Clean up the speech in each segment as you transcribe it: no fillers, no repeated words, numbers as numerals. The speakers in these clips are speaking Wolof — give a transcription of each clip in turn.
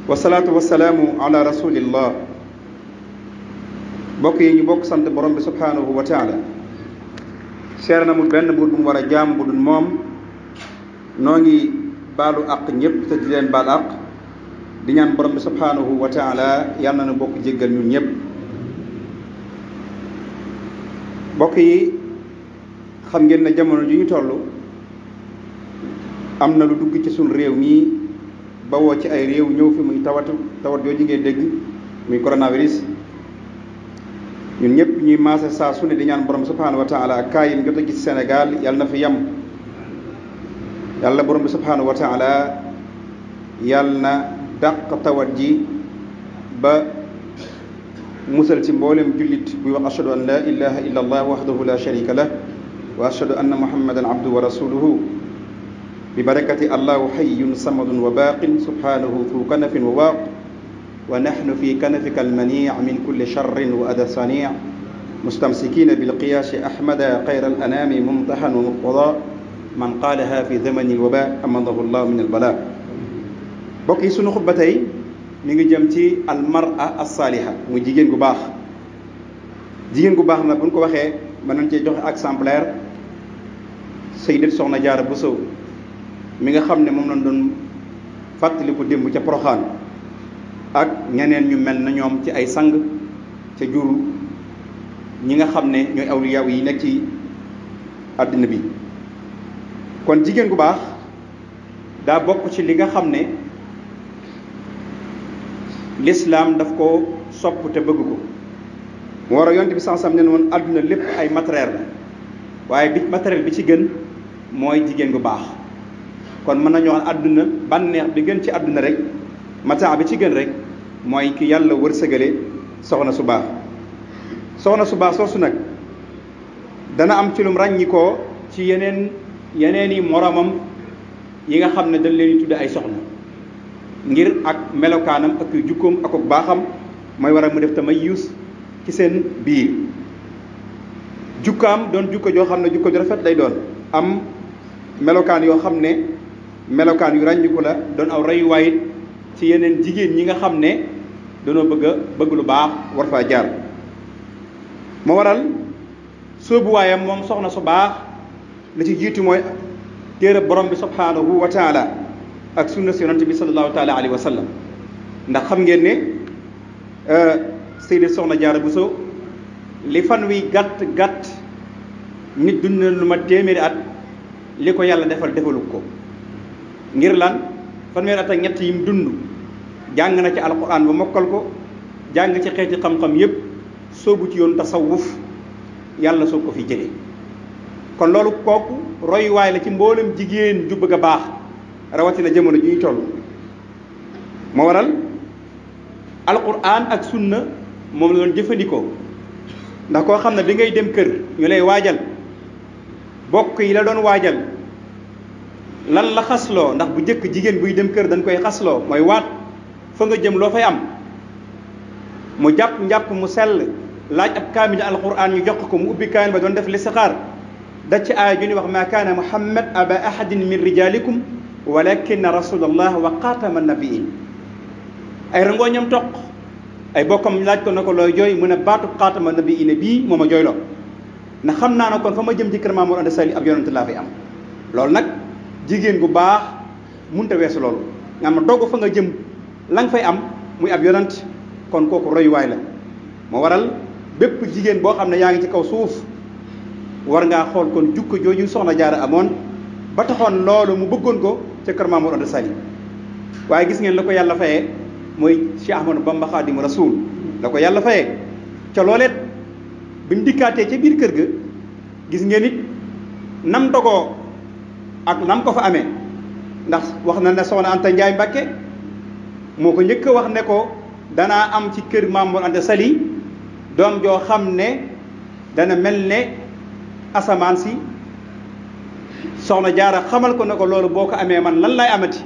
wasalaatu wasalaamu ala rasulillah. mbokk yi ñu bokk sant borom bi subhanahu wa taala. seer na mu benn buur bu mu war a jaam bu dul moom. noo ngi baalu àq ñëpp te di leen baal àq di ñaan borom bi subhanahu wa taala yàlla na bokk jéggal ñun ñëpp. mbokk yi xam ngeen ne jamono ji ñu toll am na lu dugg ci suñ réew mi bawoo ci ay réew ñëw fi muy tawat yooyu ngeen dégg muy coronavirus. ñun ñëpp ñuy maase saa su ne di ñaan borom subhanahu wa taala kaa yi jot a gis Sénégal yàlla na fi yem. yàlla borom bi subhanahu wa taala yàlla na dàq tawat ji ba musal ci mboolem jullit buy wax ashhadu an la ilaha illa allah wahdahu la sharika lah wa ashhadu anna muhammadan abdu wa rasuluhu bi barakati allahu hayyun samadun wa baqin subhanahu fu kanafin wa waaq wa nahnu fi kanafika almani' min kulli sharrin wa ada sani' mustamsikina bilqiyaasi ahmada xayra alanami mumtahan wa muqtada man qaalaha fi zamani alwaba amadahu llahu min albala. bokk yi sunu xutba tey mi ngi jëm ci almar'a as-saaliha muy jigéen gu baax. jigéen gu baax nag bu ñu ko waxee mën nañ cee joxe exemplaire Sayyidat Soxna Jaara Buso mi nga xam ne moom lañ doon fàttaliku démb ca Poroxaan ak ñeneen ñu mel na ñoom ci ay sang ca jur ñi nga xam ne ñooy awliya yi nekk ci àddina bi. kon jigéen gu baax daa bokk ci li nga xam ne lislaam daf ko sopp te bëgg ko. mu war a yonte bi sansam ne woon àdduna lépp ay matériel la waaye bi matériel bi ci gën mooy jigéen gu baax. kon mën nañu wax àdduna bànneex bi gën ci àdduna rek mataa bi ci gën rek mooy ki yàlla wërsëgale soxna su baax. soxna su baax soosu nag dana am ci lum ràññikoo ci yeneen yi moromam yi nga xam ne dañ leen di tudde ay soxna ngir ak melokaanam ak jukkoom ak baaxam mooy waral mu def tamayyus ci seen biir. jukkaam doon jukko joo xam ne jukko ju rafet lay doon am melokaan yoo xam ne melokaan yu ràññiku la doon aw reyuwaay ci yeneen jigéen ñi nga xam ne dañoo bëgg lu baax war faa jaar. moo waral soobuwaayam moom soxna su baax la ci jiitu mooy téere borom bi subhanahu wa taala ak sunna si yonante bi sallallahu taala alayhi wa sallam. ndax xam ngeen ne Sayyidat Soxna Jaara Buso li fan wi gàtt nit dund na lu ma téeméeri at li ko yàlla defalu ko. ngir lan fanweeri at ak ñett yim dund jàng na ci alquran ba mokkal ko jàng ci xeeti xam-xam yépp soobu ci yoon tasawuf yàlla soo ko fi jëlee. kon loolu kooku royuwaay la ci mboolem jigéen ju bëgg a baax rawatina jamono ji ñu toll. moo waral alquran ak sunna moom la doon jëfandikoo ndax koo xam ne bi ngay dem kër ñu lay waajal bokk yi la doon waajal lan la xasloo. ndax bu njëkk jigéen buy dem kër dañ koy xasloo mooy waat fa nga jëm loo fay am mu jàpp njàpp mu sell laaj ab kaamil alquran ñu jox ko mu ubbi kaamil ba doon def listixaar da ci aaya ju ni wax ma kaana muhammad aba ahadin min rijalikum walakinna rasulallah wa xaatama nabiin. ay rangooñam toq ay bokkam laaj ko na ko looy jooy mu ne baatu xaatama nabiin bii moo ma jooyloo ndax xam naa ne kon fa ma jëm ci kër Maam Mor Anta Sali ab yonent laa fay am. loolu nag jigéen gu baax munta weesu loolu nga ma dogg fa nga jëm la nga fay am muy ab yonent kon kooku royuwaay la. moo waral bépp jigéen boo xam ne yaa ngi ci kaw suuf war ngaa xool kon jukko jooju Soxna Jaara amoon ba taxoon loolu mu bëggoon ko ca kër Maam Mor Anta Sali. waaye gis ngeen la ko yàlla fayee mooy Cheikh Ahmadou Bamba Xaadimu Rasuul la ko yàlla fayee ca looleet bi mu dikkaatee ca biir kër ga gis ngeen it nam dogoo ak nam ko fa amee. ndax wax na ne Soxna Anta Njaay Mbacke moo ko njëkk a wax ne ko danaa am ci kër Maam Mor Anta Sali doom joo xam ne dana mel ne asamaan si. Soxna Jaara xamal ko ne ko loolu boo ko amee man lan lay amati.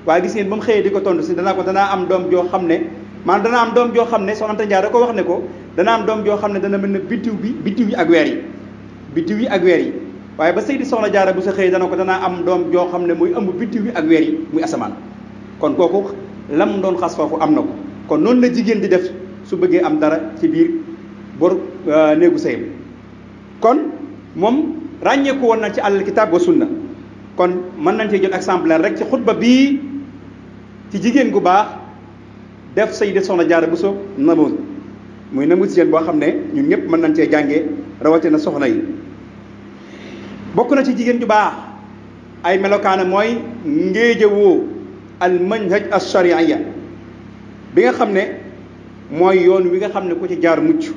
waaye gis ngeen ba mu xëyee di ko tontu si danaa am doom joo xam ne maanaam danaa am doom joo xam ne Soxna Anta Njaay da ko wax ne ko dana am doom joo xam ne dana mel ne biddiw yi ak weer yi. waaye ba Seydi Soxna Jaara bu sa xëy dana ko danaa am doom joo xam ne muy ëmb biddiw yi ak weer yi muy asamaan. kon kooku lam doon xas foofu am na ko kon noonu la jigéen di def su bëggee am dara ci biir bor néegu sëyam kon moom ràññeeku woon na ci àll kitaab wa sunna kon mën nañ cee jël exemplaire rek ci xutba bii ci jigéen gu baax def Sayyidat Soxna Jaara Buso namoon muy namu jigéen boo xam ne ñun ñëpp mën nañ cee jàngee rawatina soxna yi bokk na ci jigéen ju baax ay melokaana mooy ngéejawoo al manhaj as shari'iyya bi nga xam ne mooy yoon wi nga xam ne ku ci jaar mucc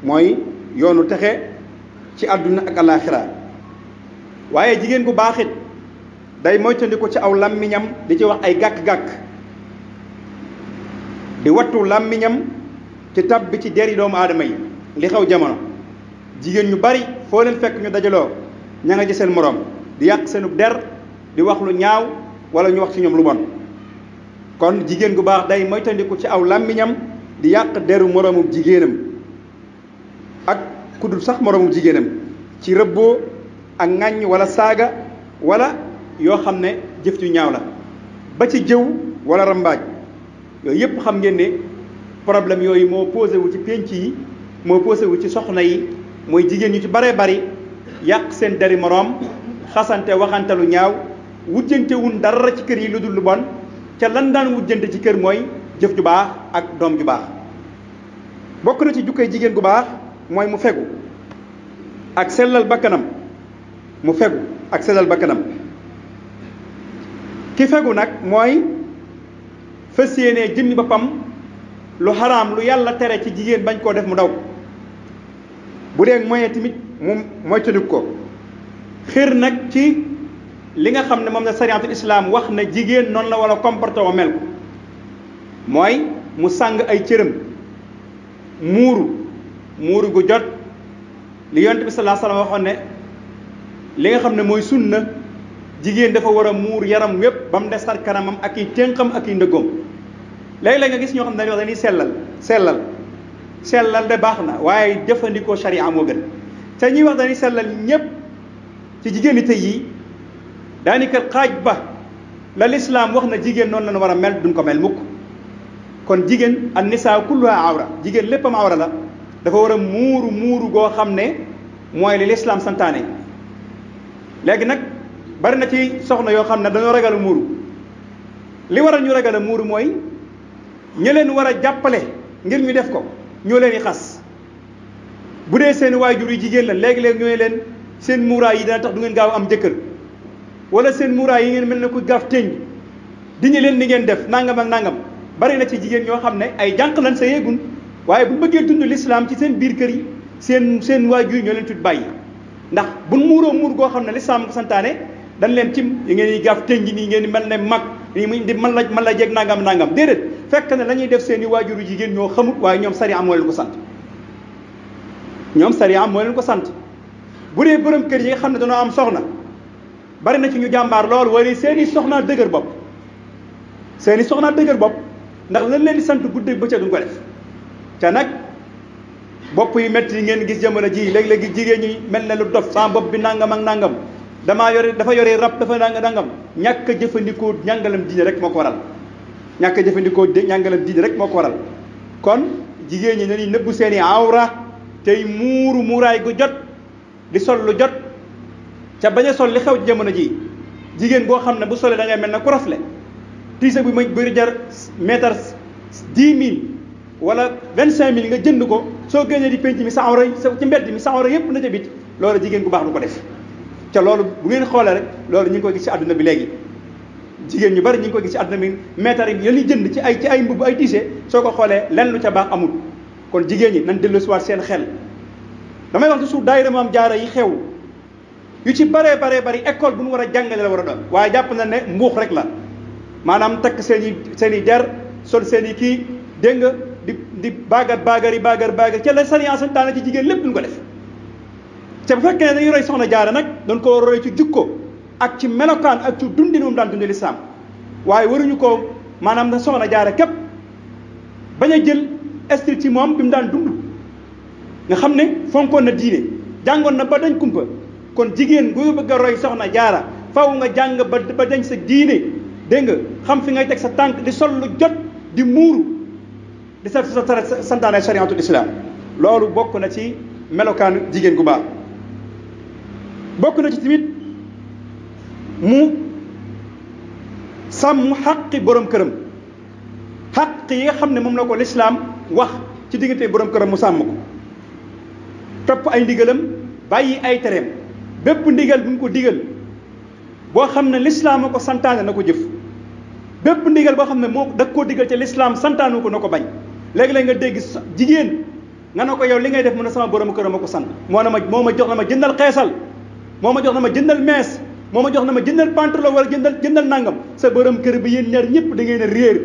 mooy yoonu texe ci àdduna ak alaaxira waaye jigéen gu baax it day moytandiku ci aw làmmiñam di ci wax ay gàkk-gàkk di wattu làmmiñam ci tab bi ci deri doomu aadama yi li xew jamono jigéen ñu bari foo leen fekk ñu dajaloo ña nga ci seen moroom di yàq seenub der di wax lu ñaaw wala ñu wax ci ñoom lu bon kon jigéen gu baax day moytandiku ci aw làmmiñam di yàq deru moroomu jigéenam ak kudul sax moroomu jigéenam ci rëbboo ak ŋàññ wala saaga wala yoo xam ne jëf ju ñaaw la ba ci jëw wala rambaaj yooyu yépp xam ngeen ne problème yooyu moo posé wu ci pénc yi moo posé wu ci soxna yi mooy jigéen ñu ci baree bari yàq seen deri moroom xasante waxante lu ñaaw wujjante wun dara ci kër yi lu dul lu bon ca lan daan wujjante ci kër mooy jëf ju baax ak doom ju baax bokk na ci jukkay jigéen gu baax mooy mu fegu ak sellal bakkanam mu fegu ak sellal bakkanam ki fegu nag mooy fas yéenee jëmmi boppam lu xaraam lu yàlla tere ci jigéen bañ koo def mu daw bu dee moyen tamit mu moytandiku ko xër nag ci li nga xam ne moom la sariyatul islam wax na jigéen noonu la wala comporté wa mel ko mooy mu sàng ay cëram muuru gu jot li yonent bi sallallahu alayhi wasallam waxoon ne li nga xam ne mooy sunna jigéen dafa war a muur yaram wépp ba mu des xar kanamam ak i ténqam ak i ndëggoom léeg-léeg nga gis ñoo xam ne dañuy wax dañuy sellal de baax na waaye jëfandikoo sharia moo gën te ñuy wax dañuy sellal ñépp ci jigéen ñi tey yi daanaka xaaj ba la lislaam wax na jigéen noonu la war a mel duñ ko mel mukk kon jigéen an nisaa kulluha awra jigéen léppam awra la dafa war a muuru goo xam ne mooy li lislaam santaane léegi nag bari na ci soxna yoo xam ne dañoo ragal a muuru li waral ñu ragal a muuru mooy ñi leen war a jàppale ngir ñu def ko ñoo leen di xas bu dee seen waajur yi jigéen la léegi-léegi ñooy leen seen muuraay yi dana tax du ngeen gaaw am jëkkër wala seen muuraay yi ngeen mel ne ku gaaf teñ di ñu leen ni ngeen def nangam ak nangam bari na ci jigéen ñoo xam ne ay jànq lan sa yeegun waaye bu bëggee dund lislaam ci seen biir kër yi seen waajur yi ñoo leen tut bàyyi ndax buñ muuroo muur goo xam ne lislaam ko santaane dañ leen cim yi ngeen di gaaf teñ nii ngeen di mel ne mag nii di man la jeeg nangam déedéet fekk ne la ñuy def seen i waajuru jigéen ñoo xamut waaye ñoom sariya moo leen ko sant bu dee borom kër yi nga xam ne dañoo am soxna bari na ci ñu jàmbaar lool wala seen i soxnaa dëgër bopp ndax lan leen di sant guddeeg bëccëg duñ ko def te nag bopp yi métti yi ngeen gis jamono ji léeg-léegi jigéen ñi mel ne lu dof sama bopp bi nangam ak nangam dafa yore rab dafa nangam ñàkk a jëfandikoo njàngalam diine rek moo ko waral kon jigéen ñi nañuy nëbbu seen i awra tey muuraay gu jot di sol lu jot ca bañ a sol li xew ci jamono ji jigéen boo xam ne bu solee da ngay mel ne ku rafle tiise bu may bëri jar mètre 10 000 wala 25 000 nga jënd ko soo génnee di penc mi sa awra ci mbedd mi sa awra yépp na ca bit loolu jigéen bu baax du ko def ca loolu bu ngeen xoolee rek loolu ñu ngi koy gis ci àdduna bi léegi jigéen ñu bari ñu ngi koy gis ci àdduna bi mètre yi lañuy jënd ci ay mbubb ay tiise soo ko xoolee lenn lu ca baax amul kon jigéen ñi nañ dellusiwaat seen xel damay wax ci suuf daayira Maam Jaara yi xew yu ci baree bari école bu ñu war a jàngale la war a doon waaye jàpp na ne mbuux rek la maanaam takk seen i der sol seen i kii dégg nga di baagar ca la sariya santaane ci jigéen lépp duñ ko def te bu fekkee ne dañuy roy soxna Jaara nag doon ko roy ci jukko ak ci melokaan ak ci dundin moom daan dundi lislaam waaye waruñu ko maanaam na soxna Jaara képp bañ a jël style ci moom bi mu daan dund nga xam ne fonkoon na diine jàngoon na ba dañ kumpa kon jigéen gu bëgg a roy soxna Jaara faw nga jàng ba dañ sa diine dégg nga xam fi ngay teg sa tànk di sol lu jot di muuru di sa santaane shariatul islam loolu bokk na ci melokaanu jigéen gu baax bokk na ci tamit mu sàmm xaqi borom këram xaq yi nga xam ne moom la ko lislaam wax ci diggante borom këram mu sàmm ko topp ay ndigalam bàyyi ay tereem bépp ndigal bu mu ko digal boo xam ne lislaam a ko santaane na ko jëf bépp ndigal boo xam ne moo da koo digal ci lislaam santaanu ko na ko bañ léegi-léeg nga dégg jigéen nga ne ko yow li ngay def mu ne sama borom këram a ko sant moo ma jox na ma jëndal xeesal moo ma jox na ma jëndal mees moo ma jox na ma jëndal pantalon wala jëndal nangam sa borom kër bi yéen ñaar ñëpp da ngeen a réer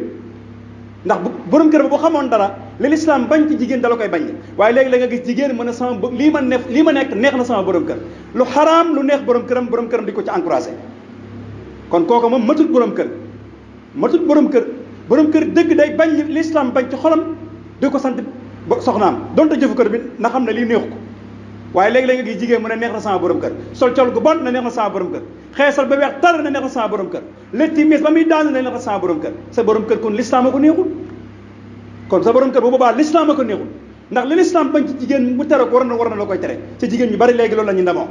ndax bu borom kër bi bu xamoon dara li lislaam bañ ci jigéen dala koy bañ waaye léegi la nga gis jigéen mën a sama lii ma nekk neex na sama borom kër lu xaraam lu neex borom këram di ko ci encouragé kon kooku moom matut borom kër borom kër dëgg day bañ li lislaam bañ ci xolam di ko sant soxnaam donte jëfu kër bi na xam ne lii neexu ko waaye léegi la nga gis jigéen mu ne neex na sama borom kër sol col gu bon na neex na sama borom kër xeesal ba weex tar na neex na sama borom kër létti mees ba muy daanu na neex na sama borom kër sa borom kër kon lislaam a ko neexul kon sa borom kër bu boobaa lislaam a ko neexul ndax li lislaam bañ ci jigéen mu tere ko war na la koy tere ci jigéen ñu bari léegi loolu la ñu ndamoo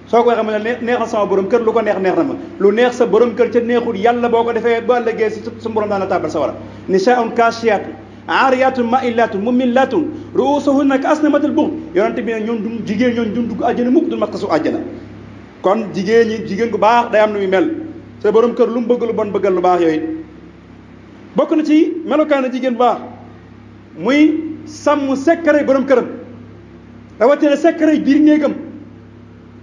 soo ko waxee mu ne neex na sama borom kër lu ko neex na ma lu neex sa borom kër ca neexul yàlla boo ko defee ba ëllëgee si su borom daan la tàbbal sa wara nisaa'un kaasiyaatun aariyaatun maa'ilaatun mumillaatun ru'uusuhunna ka asnamatil buxt yonente bi ne ñoom jigéen ñoon dun dugg àjjana mukk dun makkasu àjjana kon jigéen gu baax day am nu muy mel sa borom kër lu mu bëgg lu bon bëggal lu baax yooyu bokk na ci melokaana jigéen bu baax muy sàmm secret borom këram rawatina secret biir néegam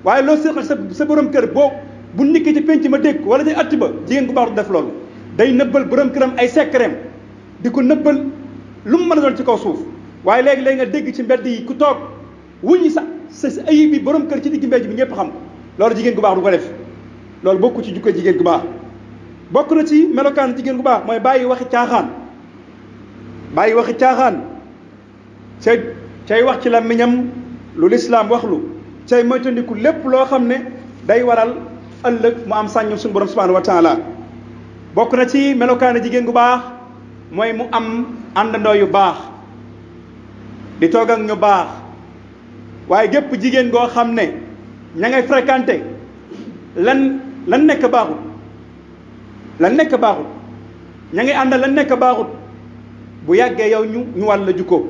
waaye loo seqal sa borom kër boo bu nikkee ci penc ma dégg wala ci att ba jigéen gu baax du def loolu day nëbbal borom këram ay secretam di ko nëbbal lu mu mën a doon ci kaw suuf waaye léegi nga dégg ci mbedd yi ku toog wuññi sa ayib bi borom kër ci digg mbedd bi ñëpp xam loolu jigéen gu baax du ko def loolu bokku ci jukko jigéen gu baax bokk na ci melokaan jigéen gu baax mooy bàyyi waxi caaxaan cay wax ci làmmiñam lu lislaam waxlu cay moytandiku lépp loo xam ne day waral ëllëg mu am sàññum suñu borom subhanahu wa taala bokk na ci melokaan jigéen gu baax mooy mu am àndandoo yu baax di toog ak ñu baax waaye gépp jigéen goo xam ne ña ngay fréquenté lan nekk baaxut ña ngay àndal lan nekk baaxut bu yàggee yow ñu wàll la jukkoo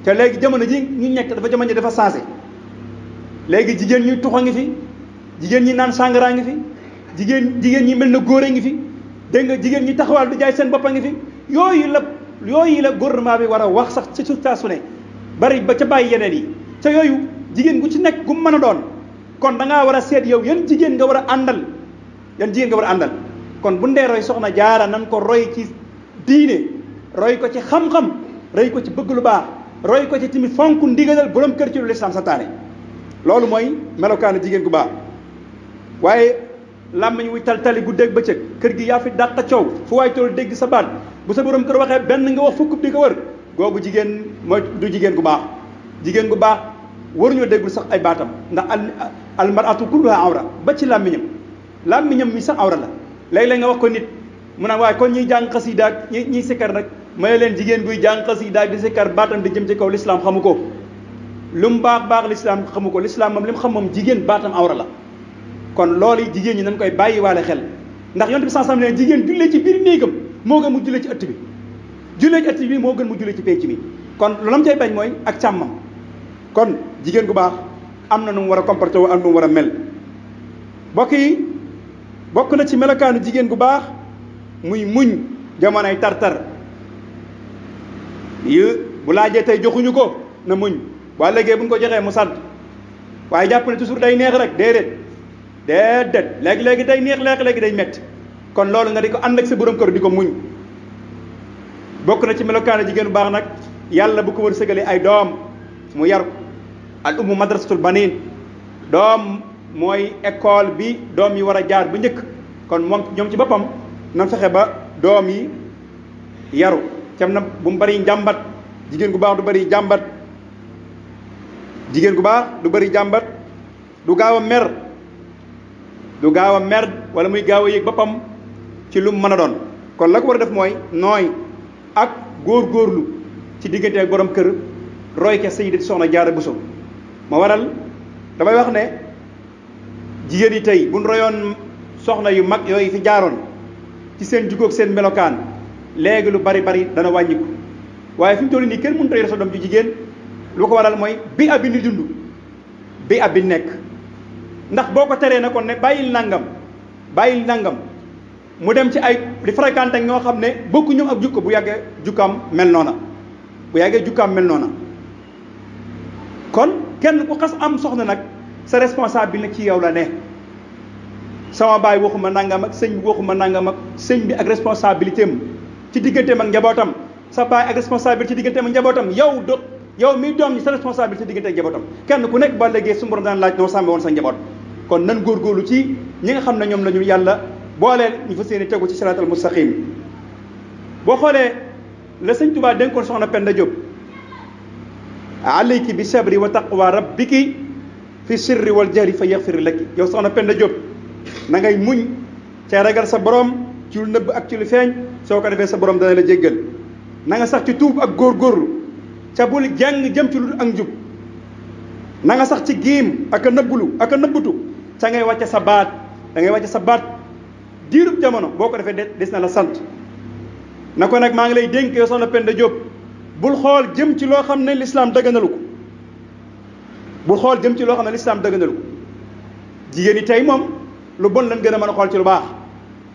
te léegi jamono ji ñu nekk jamono ji dafa changé léegi jigéen ñi tuxa ngi fi jigéen ñi naan sàngara ngi fi jigéen ñi mel na góor a ngi fi dégg nga jigéen ñi taxawal du jaay seen bopp a ngi fi yooyu la gouvernement bi war a wax sax ci saa su ne bari ba ca bàyyi yeneen yi ca yooyu jigéen gu ci nekk gu mën a doon kon da ngaa war a seet yow yan jigéen nga war a àndal kon bu ndee roy soxna jaara nan ko roy ci diine roy ko ci xam-xam roy ko ci bëgg lu baax roy ko ci tamit fonk ndigalal borom kër ci lu lislaam santaane loolu mooy melokaanu jigéen gu baax waaye làmmiñ wuy tali guddeeg bëccëg kër gi yaa fi dàq coow fu waay tool dégg sa baat bu sa borom kër waxee benn nga wax fukk di ko wër googu jigéen mooy du jigéen gu baax jigéen gu baax waruñoo déggul sax ay baatam ndax al mar'atu kulluha awra ba ci làmmiñam mi sax awra la léeg-léeg nga wax ko nit mu naan waaye kon ñiy jàng xasida ak ñiy sikkar nag may leen jigéen guy jàng xasida ak di sikkar baatam di jëm ci kaw lislaam xamu ko lu mu baax lislaam xamu ko lislaam moom li mu xam moom jigéen baatam awra la kon loolu jigéen ñi nañ koy bàyyi waale xel ndax yonent bi sallallahu alayhi wasallam jigéen jullee ci biir néegam moo gën mu jullee ci ëtt bi moo gën mu jullee ci penc bi kon lu lam cay bañ mooy ak càmmam kon jigéen gu baax am na nu mu war a comporté wu am nu mu war a mel bokk na ci melokaanu jigéen gu baax muy muñ jamonoy tar-tar bu laajee tey joxuñu ko na muñ waa léegi buñ ko joxee mu sant waaye jàpp ne toujours day neex rek déedéet léegi day neex léegi day metti kon loolu nga di ko ànd ak sa borom kër di ko muñ bokk na ci melokaanu jigéen bu baax nag yàlla bu ko war sëgalee ay doom mu yar ko al ummu madrasatul banin doom mooy école bi doom yi war a jaar bu njëkk kon moom ñoom ci boppam nan fexe ba doom yi yaru cam na bu mu bari njàmbat jigéen gu baax du bari jàmbat du gaaw a mer wala muy gaaw a yëg boppam ci lu mën a doon. kon la ko war a def mooy nooy ak góorgóorlu ci diggante ak borom kër roy ca Sayyidati Soxna Jaara Buso ma waral damay wax ne jigéen yi tey buñ royoon soxna yu mag yooyu fi jaaroon ci seen jugóog seen melokaan léegi lu bari dana wàññiku waaye fi mu toll nii kenn mënut a yor sa doom ju jigéen lu ko waral mooy bi ab bi ni dund bi ab bi nekk ndax boo ko teree na kon ne bàyyil nangam mu dem ci ay di fréquenté ak ñoo xam ne bokku ñoom ak jukko bu yàggee jukkaam mel noona kon kenn ku xas am soxna nag sa responsabilité ci yow la ne sama baay waxuma nangam ak sëñ bi waxuma nangam ak sëñ bi ak responsabilité am ci digganteem ak njabootam sa baay ak responsabilité ci digganteem ak njabootam yow mi doom ñi sa responsabilité ci diggante ak njabootam kenn ku nekk ba léegi suñu borom daan laaj noo sàmme woon sa njaboot kon nan góorgóorlu ci ñi nga xam ne ñoom la ñu yàlla booleel ñu fas yéene tegu ci siraatal mustaqim boo xoolee la sëñ Tuubaa dénkoon soxna Penda Diop alayki bi sabri wa taqwa rabbiki fi sirri wal jahri fa yaxfir laki yow soxna Penda Diop na ngay muñ ca ragal sa borom ci lu nëbb ak ci lu feeñ soo ko defee sa borom dana la jéggal na nga sax ci tuub ak góorgóorlu ca bul jàng jëm ci lu ak njub na nga sax ci giim ak a nëbbutu ca ngay wàcce sa baat da ngay wàcce sa baat diirub jamono boo ko defee des na la sant na ko nag maa ngi lay dénk yow soxna Penda Diop bul xool jëm ci loo xam ne lislaam dëgganalu ko jigéen ñi tey moom lu bon lan gën a mën a xool ci lu baax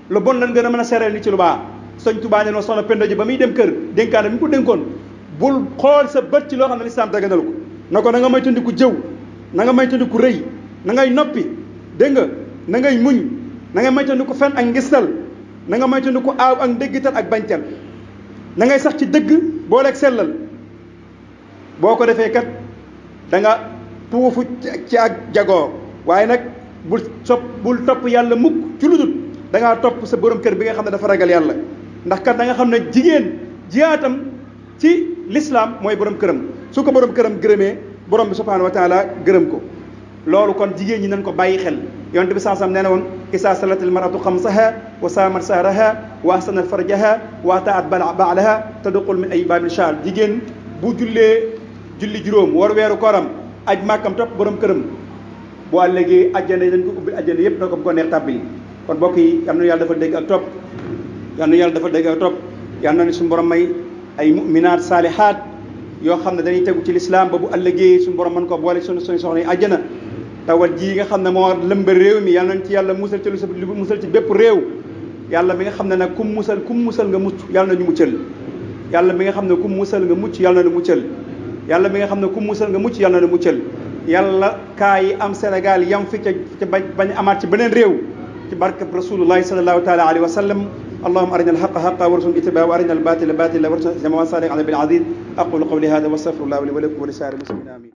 lu bon lan gën a mën a sereel ni ci lu baax sëñ Tuubaa ne noonu soxna Penda Diop ba muy dem kër dénkaane mi ko dénkoon bul xool sa bët ci loo xam ne lislaam dëgganalu ko na ko na nga moytandiku jëw na nga moytandiku rëy na ngay noppi dégg nga na ngay muñ na ngay moytandiku fen ak ngistal na nga moytandiku aaw ak ndéggital ak bañcal na ngay sax ci dëgg booleeg sellal boo ko defee kat da nga tuufu ci ak jagoo waaye nag bul topp yàlla mukk ci lu dul da ngaa topp sa borom kër bi nga xam ne dafa ragal yàlla ndax kat da nga xam ne jigéen jiyaatam ci l'islam mooy borom këram su ko borom këram gërëmee borom bi subhanahu wa taala gërëm ko loolu kon jigéen ñi nañ ko bàyyi xel yonent bi sansam nee na woon isa salatil maratu xamsaha wa saamat sahraha wa ahsanat farjaha wa ataat baalaha tadxul min ay baabil shaar jigéen bu julli juróom war weeru kooram aj màkkam topp borom këram bu àllégee ajjana dañ ko ubbil ajjana yépp na ko bu ko neex tàbbil kon mbokk yi yal na yàlla dafa dégg ak topp yal na ni suñu borom may ay mu'minaat saalihaat yoo xam ne dañuy tegu ci lislaam ba bu àllëgee suñu borom mën ko boole suñu soxna yi àjjana tawat ji nga xam ne moo lëmba réew mi yàlla nañ ci yàlla musal ci lu musal ci bépp réew yàlla mi nga xam ne nag kum musal nga mucc yàlla na ñu muccal yàlla mi nga xam ne kum musal nga mucc yàlla na nu muccal yàlla mi nga xam ne kum musal nga mucc yàlla na nu muccal yàlla kaa yi am Sénégal yam fi ca bañ amaat ci beneen réew ci barke rasulullahi sallallahu taala alayhi wa sallam اللهم أرنا الحق حقا وارزقنا اتباعه وأرنا الباطل باطلا وارزقنا اجتنابه وصالح على بالعزيز أقول قولي هذا واستغفر الله لي ولكم ولسائر المسلمين آمين